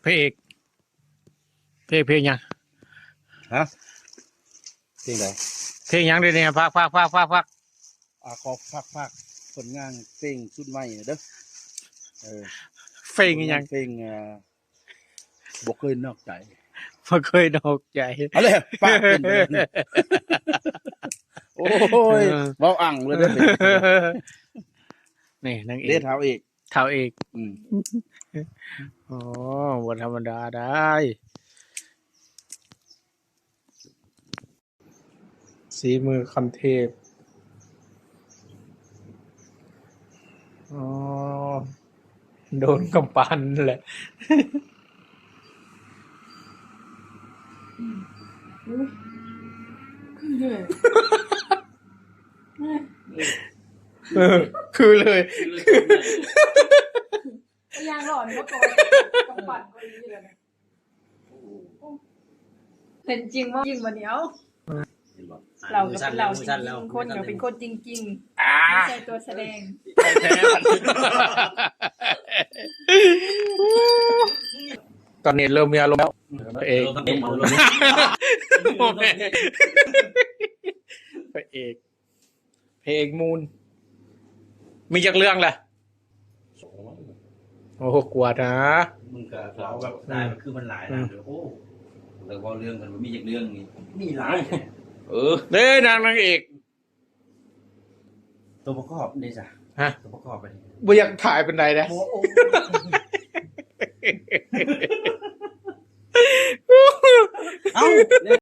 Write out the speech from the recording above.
ພະເອກ ເພງ ເພງຫຍັງ? ຮະ? ເພງໃດ? ເພງຫຍັງເດນີ້? ພາກ ພາກ ພາກ ພາກ ພາກ ອ່າ ຂໍຝາກ ຝາກຜົນງານເພງຊຸດໃໝ່ເດີ. ເອີ ເພງອີ່ຫຍັງ? ຜົນງານເພງ ອ່າ ບໍ່ເຄີຍນອກໃຈ ບໍ່ເຄີຍນອກໃຈ. ເອົາແຫຼະ ປາກເປັນໄປແລ້ວ. ໂອ້ຍ ເອີ ເວົ້າອັ່ງເລີຍເດີ. ນີ້ນາງເອກ ເດ ທ້າວເອກ ທ້າວເອກ ອືມ ອໍ ບໍ່ທຳມະດາໄດ໋ ສີມືຄຳເທບ. ອໍ ໂດນກຳປັ່ນແຫຼະ. ອືມ ຄືເລີຍ ເອີ ຄືເລີຍ ຄືເລີຍ. ໄປຍ່າງຫຼອນບໍ່ກ່ອນ ກຳປັ່ນກໍດີແລ້ວນະ. ເຫັນຈິງເວົ້າຈິງບັດນີ້ ເອົ້າ ເຫັນບໍ່? ເຫຼົ່າກໍເປັນເຫຼົ່າຈິງໆ ຄົນກໍເປັນຄົນຈິງໆ ອ່າ ບໍ່ໃຊ່ຕົວສະແດງ. ຕອນນີ້ເລີ່ມມີອາລົມແລ້ວ ພະເອກ ເອີ ເອີ ບໍ່ແມ່ນ ພະເອກ ພະເອກມູນ ມີຈັກເລື່ອງລະ? ໂອ້ໂຫ ກວດຫາ ມຶງກະເວົ້າແບບ ອືມ ຫຼາຍ ມັນຄືມັນຫຼາຍ ອືມ ນະ. ໂອ້ ແລ້ວເວົ້າເລື່ອງກັນ ມີຈັກເລື່ອງນີ້ ມີຫຼາຍແທ້. ເອີ ເດ້ ນາງ ນາງເອກ ຕົວປະກອບເດ້ຊະ? ຮະ? ຕົວປະກອບ ບໍ່ຢາກຖ່າຍປານໃດເດ້. ໂອ້ ເອົ້າ